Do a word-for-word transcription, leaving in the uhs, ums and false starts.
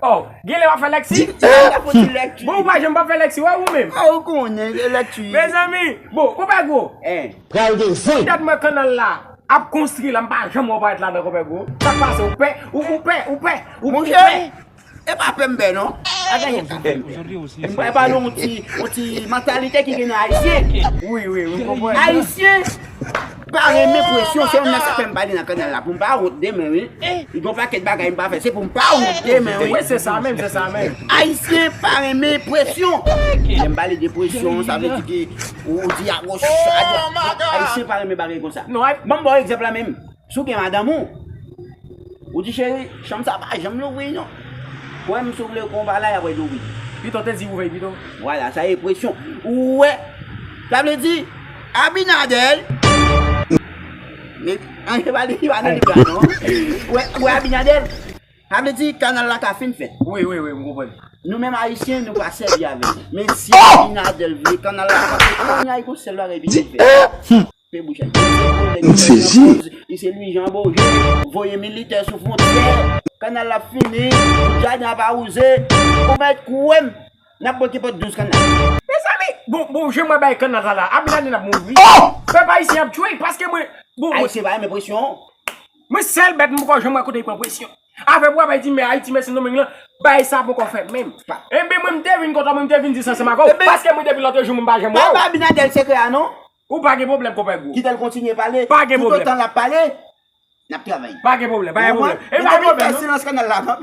Oh, genlè w ap fè lèksi? Bon, ou pa janm pa fè lèksi, wè ou menm. Ah, ou konnen, se lèksi. Mezanmi, bon, konpè gwo. Gad mwen kanal la ap konstri la, m pa janm wè w parèt ladan, konpè gwo. Sa k pase, ou pè, ou, ou pè, ou pè, ou pè. E pa pè m pè non. Pa gen anyen k ka fè m pè. M pral pale yon ti, yon ti mantalite ki gen nan Ayisyen. Wi, wi, wi, m konprann. Ayisyen pa renmen presyon, se yon nèg sa fè m pale nan kanal la. Pou m pa wont demen, wi. Li gon pakèt bagay m pa fè, se pou m pa wont demen, wi. Wi, se sa menm, se sa menm. Ayisyen pa renmen presyon. Lè m pale de presyon, sa vle di ke ou, ou di a gòch, a dwat. Ayisyen pa renmen bagay konsa. Non, ay- Ban m ba w egzanp la menm. Si w gen madanm ou, ou di, "Cheri, chanm sa pa janm louvri non." Kwè m, si w vle konba la, y ap louvri. Pito te di ouvè pito. Vwala, sa e presyon. Ou wè, sa vle di, Abinader, men, an, e pa li ki pa nan liv la non. Ou wè, ou wè Abinader, sa vle di kanal la ka fin fèt. Wi, wi, wi, m konprann. Nou menm Ayisyen, nou pa sèvi avè l. Men si Abinader vle kanal la, pa fèt, kounye a, e gon sèl bagay li vin fè. Pe bouch a. M sezi. Li se Louis Jean Beaujeu, voye militè sou fwontyè. Kanal la fini, jaden ap awoze. Ou mèt kwè m, n ap bloke pòt douz kanal. Mezanmi, bon, bon, jan mwen bay kanal la la, Abinader ap mouri. Pèp ayisyen ap tchwe, paske mwen, bon, mwen Ayisyen pa renmen presyon. Mwen sèl bèt mwen poko janm wè kote li pran presyon. Afè pou ap di men Ayiti men Sendomeng lan, bagay sa poko fèt menm. Enben mwen m te vin kontan, mwen m te vin di sa ansanm ak ou, paske mwen depi lòt jou mwen pa janm wè w. Pa ba Abinader sekrè a non. Ou pa gen pwoblèm, konpè gwo. Kite l kontinye pale. Pa gen pwoblèm. Toutotan l ap pale, n ap travay. Pa gen pwoblèm, pa gen pwoblèm. E pa gen pwoblèm, non. Silans kanal la, non.